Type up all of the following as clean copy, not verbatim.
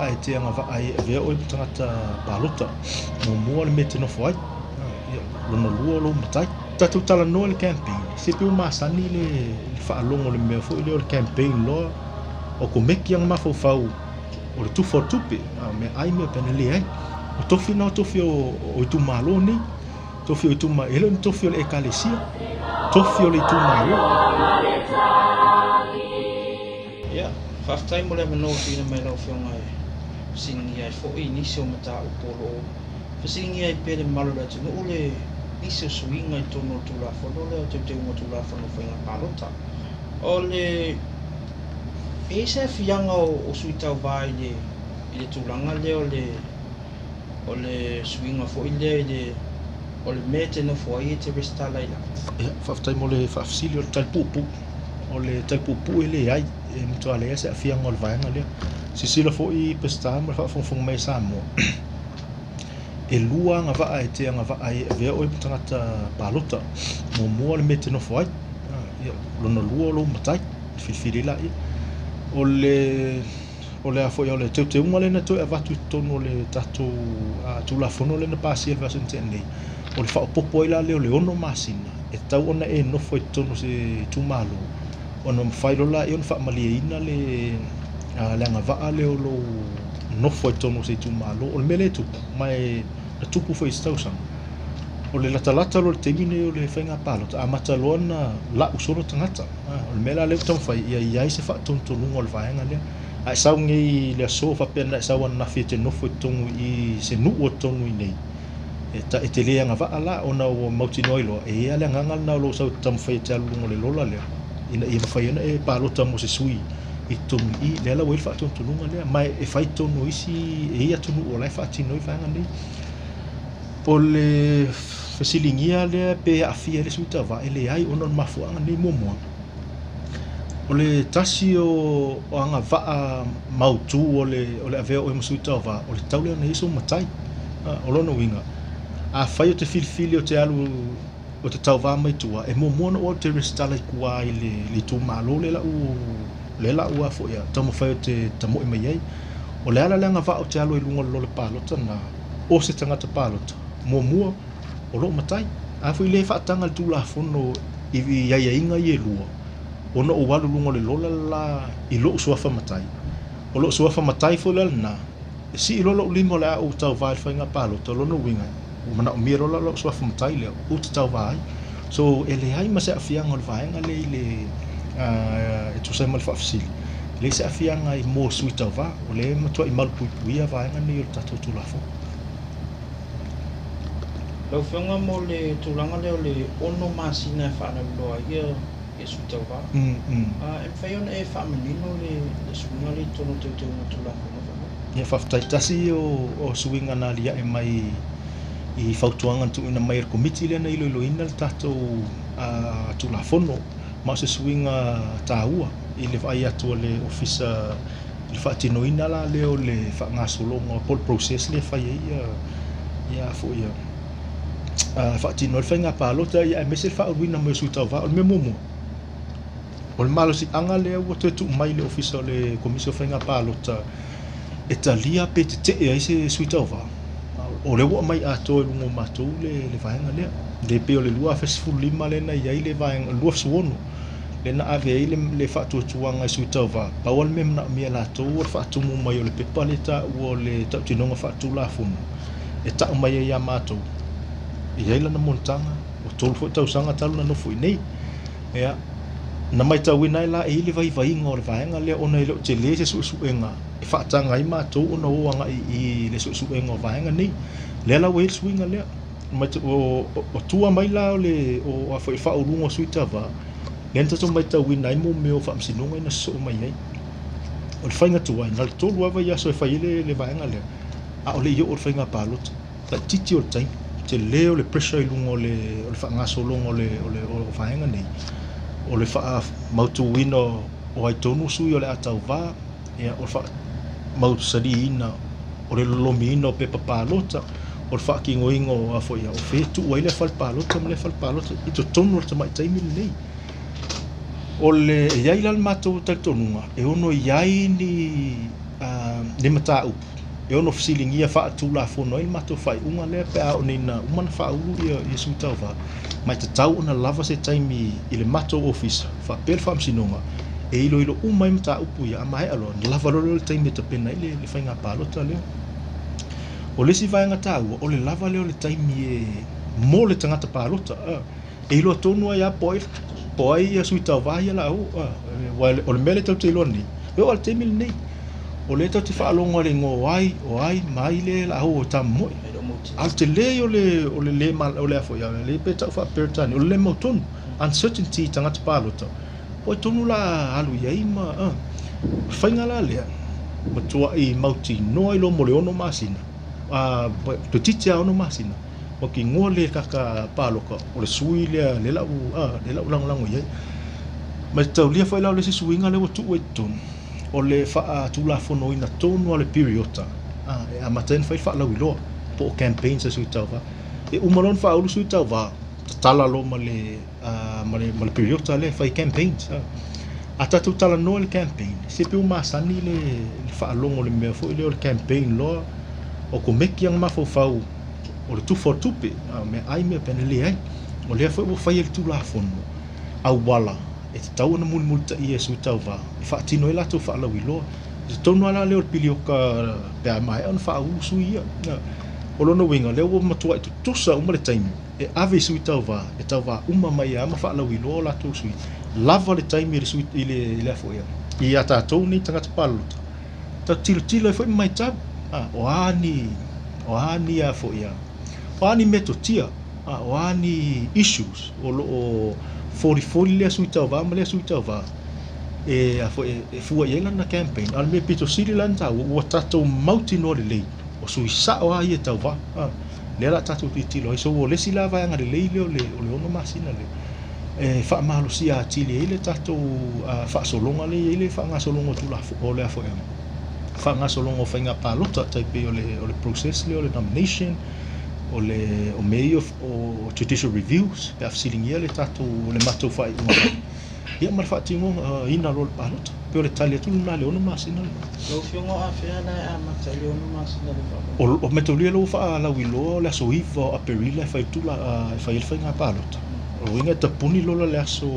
agavaa e te agavaa ai e avea oe ma tagata palota. Muamua o le mea e te nofo ai, ia, lona lua o lou matai. Tatou talanoa i le campaign, se pei ua masani le faalogo i le mea foi lea o le campaign loa, o komeki ana mafaufau o le tufa o le tupe, a o meaai mea pena, leai. O tofi na o tofi o itumalo nei. Tofi o itumalo, e le o ni tofi o le ekalesia, tofi o le itumalo. Ia, faafetai mo le avanoa ua tuuina mai lau Afioga e fesiligia ai foi nisi o mataupu o lo o fesiligia ai pea le mamalu o le atunuu le nisi o suiga i totonu o le Tulafono lea o Teuteuga o Tulafono o Faiga Palota. O le e i ai se aafiaga o sui tauva i le i le tulaga lea o le o le suiga foi lea i le o le mea e te nofo ai e te resitala ai lava. Ia, faafetai mo le faafesili o le tali puupuu. O le tali puupuu e leai, e matua leai se aafiaga o le vaega lea. Silasila foi Peseta ma le faafogafoga mai a Samoa, e lua agavaa e te agavaa ai e avea oe ma tagata palota. Muamua o le mea e te nofo ai, ia, lona lua o lou matai, filifili ai laia. O le O le a foi o le teuteuga lea na toe avatu i totonu o le tatou Tulafono lea na pasia i le vaiaso na tea nei, o le faaopoopo ai la lea o le 6 masina e tatau ona e nofo i totonu o se itumalo ona mafai loa lea ona faamalieina le le agavaa lea o lou nofo i totonu o se itumalo. O le mea lea e tupu, ma e na tupu foi i isi tausaga, o le latalata loa i le taimi lenei o le faiga palota, amata loa ona lau solo tagata. O le mea la lea ua taumafai ia i ai se faatonutonuga o le vaega lea. A e sau nei i le aso faapea na e sau ananafi e te nofo i totonu i se nuu o totonu i inei, e, ta, e te le agavaa la ona ua mautinoa ai loa e i ai lava le agaga lena o lou sau e te taumafai e te alu i luga o le lola lea ina ia mafai ona e palota mo se sui i totonu i i. Lea la ua i ai le faatonutonuga lea, ma e fai i totonu o isi, e i ai atunuu o la e faatino ai vaega nei. O le fesiligia lea pe aafia ai le sui tauva, e leai ona o le mafuaaga lenei. Muamua, o le tasi o agavaa mautu o le avea o oe ma sui tauva, o le tatau lea ona i ai sou matai. O lona uiga, afai ou te filifili ou te alu ou te tauva mai tua, e muamua ona ou alu ou te resitala i tua i le itumalo lea la ua taumafai ou te tamoe mai ai. O le ala le agavaa ou te alu ai i luga o le lole palota lena, o se tagata palota, muamua, o lou matai. A foi lea e faataga le Tulafono i aiaiga ia e lua, ona ou alu i luga o le lola le la i lou suafa matai. O lou suafa matai foi la lena, e sii loa lou lima o le a ou tauva i le faiga palota, o lona uiga, ua manaomia loa la lou suafa matai lea ou te tauva ai. So, e leai ma se aafiaga o le vaega lea i le, e tusa ai ma le faafesili, e leai se aafiaga i mo sui tauva, o lea e matuai malupuipuia vaega nei o le tatou Tulafono. Lau Afioga mo le tulaga lea o le 6 masina e faalauiloa ai ia sui tauva, e mafai ona e faamanino le suiga lea i totonu o teuteuga o Tulafono faamolemole? Ia, faafetai. Tasi ia o suiga na aliae mai i fautuaga na tuuina mai e le Komiti lea na iloiloina le tatou Tulafono, ma o se suiga taua i le vaai atu a le Ofisa i le faatinoina la lea o le faagasologa po o le process lea e fai ai ia foi ia faatino ai le faiga palota aemaise le faauluina mai o sui tauva. O le mea muamua, o le malosiaga lea ua toe tuu mai i le Ofisa o le Komisi o Faiga Palota e talia pe tetee ai se sui tauva, o lea ua aumai atoa i luga o matou le vaega lea. Le pei o le 2015 lea na i ai le vaega, 2016 lea na ave ai le faatuatuaga i sui tauva. Pau lava le mea e manaomia e latou o le faatumu mai o le pepa lea e taua o le tautinoga faaletulafono e tau mai ai ia matou e i ai lana monotaga, ua 3 foi tausaga talu ona nofo i inei. Ia, na matauina ai la e i ai le vaivaiga o le vaega lea ona e le o tele se suesuega e faataga ai matou ona o agai i le suesuega o vaega nei. Lea la ua i ai le suiga lea. O tua mai la o le o a foi faauluga o sui tauva, lea na tatou matauina ai mo mea o faamasinoga ia na sosoo mai ai. O le faiga tuai, na o le 3 lava vaiaso e fai ai le vaega lea, a o le i oo i le faiga palota. Laitiiti o le taimi, tele o le pressure i luga o le o le faagasologa o le o le o vaega nei, o le faamautuina o ai tonu sui o le a tauva, ia, o le faamausaliina o le lolomiina o pepa palota, o le faatinoina o a foi o fea e tuu ai lea fale palota ma lea fale palota i totonu o le tamai taimi lenei. O le, e i ai la le matou talitonuga e ono i ai ni le mataupu e ono fesiligia faatulafono ai le matou faaiuga lea pe a oo nei ina uma ona faaulu ia sui tauva, ma e tatau ona lava se taimi i le matou ofisa faapea le faamasinoga e iloilo uma ai mataupu ia, a maea loa ona lava loa lea o le taimi e tapena ai le faiga palota lea. O le isi vaega taua, o le lava lea o le taimi e mo le tagata palota e iloa tonu ai lava po o ai ia sui tauva ia o le a o. Aua o le mea lea tatou te iloa nei, e oo lava i le taimi lenei, o lea tatou te faalogo lava i le igoa o ai, o ai ma ai lea o le a o e tamomoe. A o le tele o le o le le o le a foi, le pe tau faa-Peretania, o le le mautonu, uncertainty i tagata palota, po o ai tonu o le a alu i ai ma o le faiga la lea, matuai mautinoa ai loa mo le 6 masina, toeitiiti lava 6 masina, mautinoa le tagata palota o le sui lea lea o le a ou lagolago i ai. Ma e taulia foi la o le isi suiga lea ua tuu ai i totonu, o le faatulafonoina tonu lava o le piriota e amata ai ona fai le faalauiloa po o campaigns a sui tauva. E uma loa ona faaulu sui tauva, tatala loa ma le ma le ma le piriota lea e fai campaigns. A tatou talanoa i le campaign, se pei ua masani le faalogo i le mea foi lea o le campaign loa, o komeki ana mafaufau o le tufa o le tupe, a o meaai mea pe ana leai. O lea foi ua fai e le Tulafono auala e tatau ona mulimulitaia e sui tauva e faatino ai latou faalauiloa. I totonu lava la lea o le piliota pe a maea ona faaulu sui ia. O lona uiga, o lea ua matuai tutusa uma le taimi e ave i sui tauva, e tauva uma mai lava ma faalauiloa o latou sui. Lava le taimi i le sui, i le, i le a foi, ia tatou nei tagata palota, tatou tilotilo ai foi ma matau, o a ni, o a ni a foi, o a ni metotia, o a ni issues o lo o folifoli lea sui tauva ma lea sui tauva e, a foi, e fua i ai lana campaign. A o le mea pito sili la ona taua, ua tatou mautinoa lelei, o sui sao lava ia e tauva. Lea o le a tatou tilotilo ai. So, o le isi la vaega lelei lea o le 6 masina lea, e faamalosia atili ai le tatou faasologa lea e i ai le faagasologa o Tulafono, o le a foi, faagasologa o faiga palota, tai pei o le process lea o le nomination, o le o mea ia o judicial reviews, pe a fesiligia le tatou, le matou faaiuga fai, ia ma le faatinoina loa o le palota. Pei o le tali atu lena i le 6 masina lena. Lau Afioga o afea la e amata ai le 6 masina lea faamolemole? O Metolia lea ua faalauiloa o le aso 9 o Aperila e fai e fai ai le faiga palota. O lona uiga e tapuni lola le aso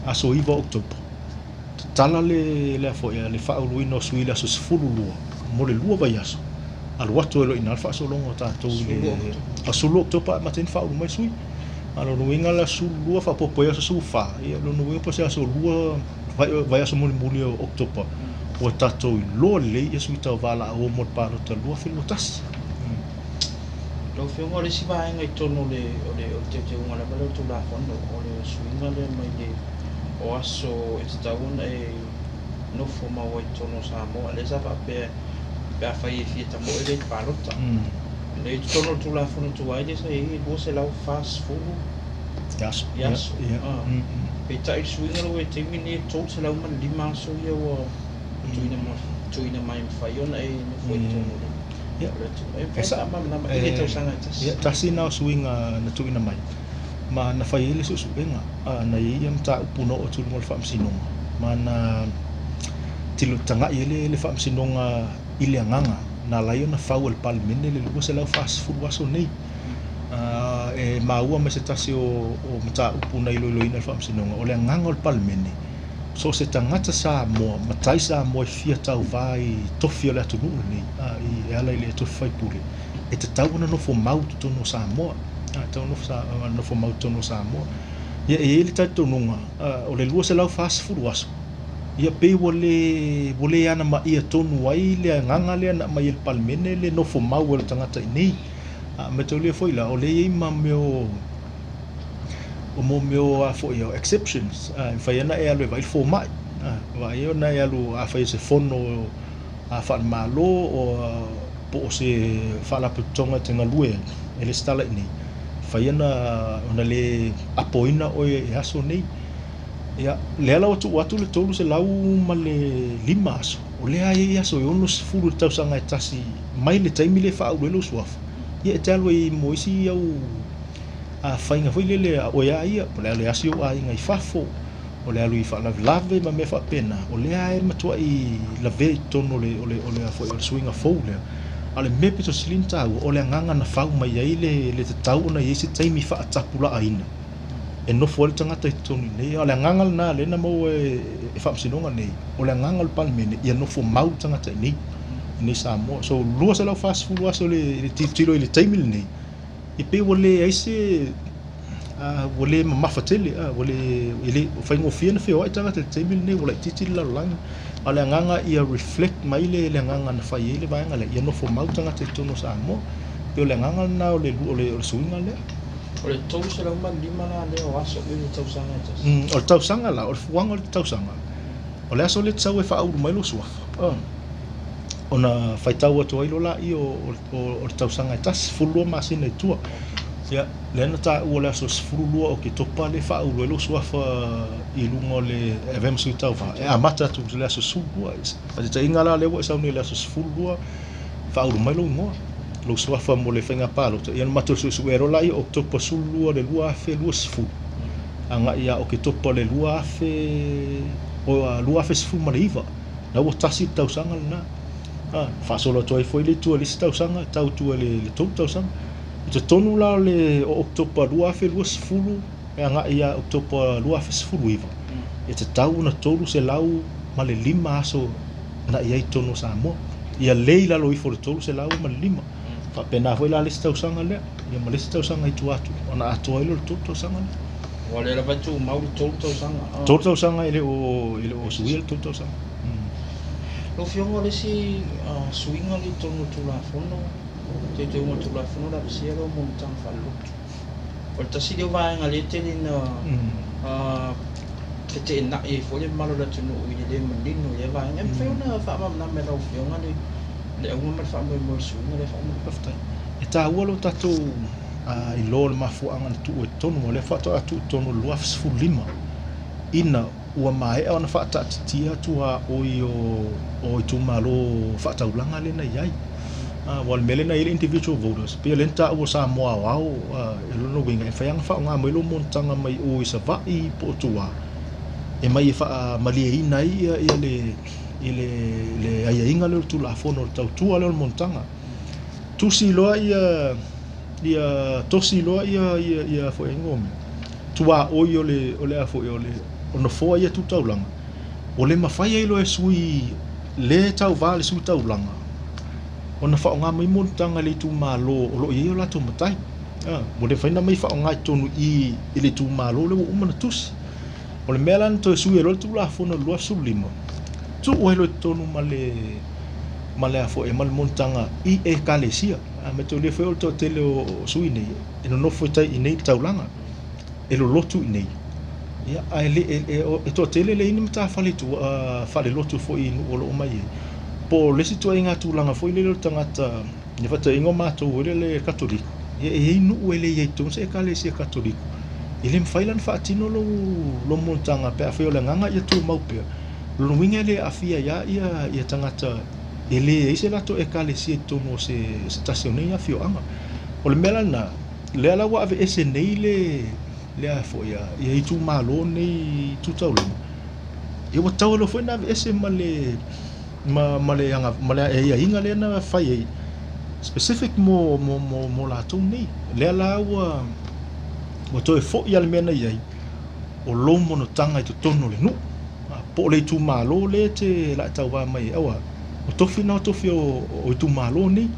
aso 9 o Oketopa. Tatala le le a foi le faauluina o sui i le aso 12 mo le lua vaiaso. Alu atu ai loa i ina le faasologa o tatou i le aso 12 Oketopa e amata ai ona faaulu mai sui. A o lona uiga le aso 12 faaopoopo ai aso 14, ia lona uiga po o se aso 2 vaiaso mulimuli o Oketopa ua tatou iloa lelei ia sui tauva o le a o mo le palota 2021. Lau Afioga, o le isi vaega i totonu o le o le o le teuteuga lava lea o le Tulafono, o le suiga lea mai le o aso e tatau ona e nofo mau ai i totonu o Samoa. Lea sa faapea pe afai e fia tamoe lea i le palota. Lea i totonu o le Tulafono tuai lea sa i ai e 240 aso. I aso. Peitai le suiga lea ua i le taimi lenei e 305 aso ia ua tuuina mai e mafai ona e nofo i totonu o le atunuu. E mafai ona faamalamalama i le tausaga e tasi. Ia, tasi lena o suiga na tuuina mai ma na fai ai le suesuega na i ai ia mataupu na oo atu i luga o le Faamasinoga ma na tilo tagai ai le Faamasinoga i le agaga na ala ai ona fau e le Palemene le 240 aso nei. E maua mai se tasi o mataupu na iloiloina e le Faamasinoga, o le agaga o le Palemene, so o se tagata Samoa, matai Samoa e fia tauva i tofi o le atunuu lenei, e ala i le tofi faipule, e tatau ona nofo mau i totonu o Samoa. E tatau ona nofo mau i totonu o Samoa. Ia, e i ai le talitonuga, o le 240 aso, ia pei ua le ua le anamaia tonu ai le agaga lea na aumai e le Palemene le nofo mau o le tagata i inei. A mataulia foi la, o lea e i ai ma mea o o mo mea o a foi o exceptions, e mafai ona e alu e vaai le fomai, vaai ona e alu afai o se fono a faale-Malo o po o se faalapotopotoga e te galue ai e lesitala i inei, mafai ona ona le apoina oe i aso nei. Ia, lea la ua tuu atu le 305 aso, o lea e i ai aso e 60 i le tausaga e tasi mai le taimi lea e faaulu ai lou suafa, ia e te alu ai mo isi au faiga foi lele a oe lava ia, po o le a le asi ou aiga i fafo, o le alu i faalavelave ma mea faapena, o lea e matuai lavea i totonu o le, o le, o le, foi, o le suiga fou lea. A o le mea pito sili ona taua, o le agaga na fau mai ai le, le tatau ona i ai se taimi faatapulaaina e nofo ai le tagata i totonu i inei. A o le agaga lena lea na maua e, e Faamasinoga nei, o le agaga o le Palemene ia nofo mau le tagata i inei, i inei Samoa. So 240 aso le, le tilotilo i le taimi lenei, e pei ua leai se ua le mamafa tele, ua le, e le faigofie ona feoai tagata i le taimi lenei, ua laitiiti le lalolagi. A o le agaga ia reflect mai le, le agaga na fai ai le vaega lea, ia nofo mau tagata i totonu o Samoa. Pei o le agaga lena o le, o le, o le suiga lea. O le 305 la lea o aso i le tausaga e tasi. O le tausaga la, o le fuaga o le tausaga, o le aso lea e te sau e faaulu mai lou suafa. Ona faitau atu ai loa laia o, o, o le tausaga e tasi, 12 masina i tua. Ia, lea na taua o le aso 12 o Oketopa lea e faaulu ai lou suafa i luga o le e avea ma sui tauva, e amata atu i le aso 12. Faataitaiga la lea ua e sau nei i le aso 12, faaulu mai lou igoa, lou suafa mo le faiga palota, ia ona matou suesuea loa laia o Oketopa 12 le 2020 agai ia Oketopa le 2000 o 2019. La ua tasi le tausaga lena. Faasolo atu ai foi le itu i le isi tausaga, tau atu i le 3 tausaga. I totonu la o le o Oketopa 2020 e agai ia Oketopa 2019, e tatau ona 305 aso na i ai i totonu o Samoa. Ia le i lalo ifo o le 305. Faapena foi la le isi tausaga lea, ia ma le isi tausaga i tua atu, ona atoa ai lea o le 3 tausaga lea. Ua lea lava e tumau le 3 tausaga. 3 tausaga e le o, e le o suia le 3 tausaga. Lau Afioga o le isi suiga lea i totonu o le Tulafono, teuteuga o le Tulafono o le aveesea lea o monotaga faalelotu. O le tasi lea o vaega lea e tele ina feteenai ai foi le mamalu o le atunuu i le le manino i lea vaega. E mafai ona faamalamalama e lau Afioga le le auga ma le faamoemoe o le suiga lea faamolemole? Faafetai. E taua lo tatou iloa o le mafuaaga na tuu ai i totonu, o lea faatoa tuu i totonu i le 2015 ina ua maea ona faataatitia tuaoi o itumalo faataulaga lea na i ai. Aua o le mea lea na i ai le individual voters, pei o lea na taua o Samoa aoao, o lona uiga e mafai lava ona faaaoga mai lou monotaga mai o i Savaii po o tua e mai e faamalieina ai ia le le aiaiga lea o le Tulafono o le tautua lea o le monotaga. Tusi loa ia ia tosi loa ia ia ia foi ingoa mea tuaoi o le o le a foi o le o nofoa ia tu taulaga ua le mafai ai loa e sui le tauva le sui taulaga ona faaaoga mai monotaga i le itumalo o lo o i ai o latou matai. Ua le mafai ona mai faaaoga i totonu i i le itumalo lea ua uma ona tusi. O le mea la na toe sui ai loa le Tulafono i le 2015, tuu ai loa i totonu ma le ma le a foi ma le monotaga i Ekalesia. A mataulia foi o le toatele o sui nei e nonofo i tai i nei i le taulaga, e lolotu i nei. Ia, ae le, e, e, e toatele le i ni matafale i tua, faalelotu foi i nuu o lo o mai ai. Po o le isi ituaiga tulaga foi lele o le tagata, le faataitaiga o matou foi lele Katoliko, ia e i ai nuu e le i ai i totonu se Ekalesia Katoliko. E le mafai la ona faatino lou, lou monotaga pe afai o le agaga ia tumau pea. O lona uiga e le aafia ai lava ia, ia tagata e leai se latou Ekalesia i totonu o se, se tasi o nei afioaga. O le mea la lena, lea la ua aveese nei le, le a foi a, ia itumalo nei tu taulaga, ia ua tatau loa foi ona aveese ma le, ma, ma le, ma le aiaiga lea na fai ai specific mo, mo, mo, mo latou nei. Lea la ua, ua toe foi lava le mea na i ai, o lou monotaga i totonu o le nuu, po o le itumalo lea e te la e tauva mai ai, aua o tofi na o tofi o, o itumalo nei,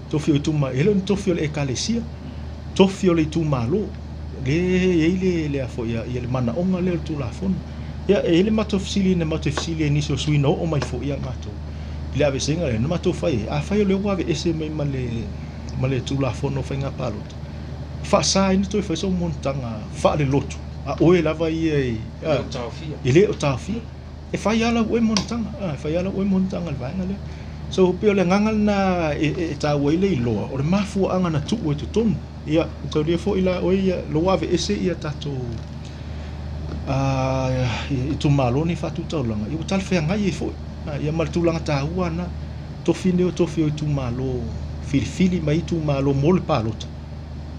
tofi o itumalo, e le o ni tofi o le Ekalesia, tofi o le itumalo, lea e i ai le, le a foi ia, ia le manaoga lea o le Tulafono. Ia, e i ai le matou fesili na matou fesili ai i nisi o sui na oo mai foi ia matou i le aveeseina lea, na matou fai ai, afai o lea ua aveese mai ma le, ma le Tulafono o Faiga Palota, e faasa ai ona toe fai sou monotaga faalelotu, a oe lava ia e, e le o taofia. E fai lava lau oe monotaga, e fai lava lau oe monotaga i le vaega lea. So, pei o le agaga lena e taua ai le iloa, o le mafuaaga na tuu ai i totonu. Ia, mataulia foi la oe ia, lou aveese ia tatou itumalo nei faatu taulaga, ia ua talafeagai ai foi. Ia ma le tulaga taua lena, tofi nei o tofi o itumalo, filifili mai itumalo mo le palota,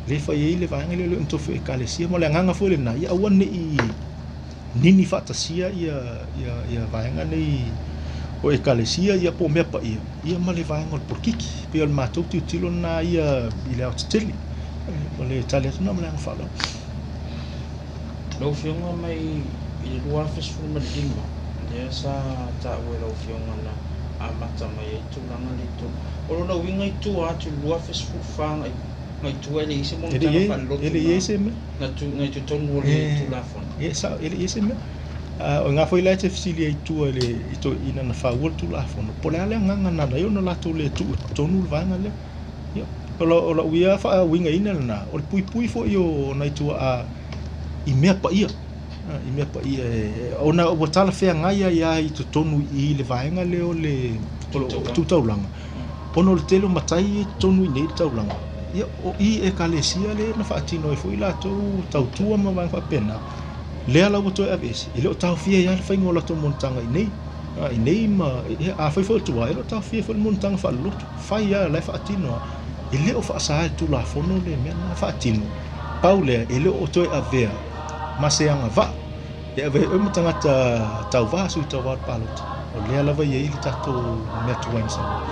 lea e fai ai le vaega lea o le tofi o Ekalesia. Ma o le agaga foi lena, ia aua ne i nini faatasia ia ia ia vaega nei o Ekalesia ia po o mea paia ia ma le vaega o le polokiki. E pei o le matou tilotilo lena ia i le aotetele. O le tali atu lena ma le agaga faaaloalo. Lau Afioga mai i le 2015, lea sa taua e lau Afioga na amata mai ai tulaga lea i totonu. O lona uiga i tua atu i le 2014 agai i tua e leai se monotaga faalelotu E le i i ai se mea. na i totonu o le Tulafono. E sao, e le i i ai se mea. O i ina foi la e te fesili ai i tua i le i toeaiina na faua le Tulafono, po o le a le agaga na ala ai ona latou le tuu i totonu le vaega lea. Ia, o lau ia faauigaina lena, o le puipui foi o nai tuaa i mea paia, i mea paia ona ua talafeagai ai lava i totonu i i le vaega lea o le tu taulaga, ona o le tele o matai ia i totonu i inei i le taulaga, ia o i i Ekalesia lea na faatino ai foi latou tautua ma vaega faapena, lea la ua toe aveese, e le o taofia ai lava le faiga o latou monotaga i inei, i inei ma, ia afai foi o tua, e le o taofia foi le monotaga faalelotu. Fai lava, o la e faatino lava. E le o faasaa e le Tulafono le mea lena faatino. Pau lea, e le o toe avea ma se agavaa e avea ai oe ma tagata tauva, sui tauva o le palota. O lea lava e i ai le tatou mea tuai na sau ai.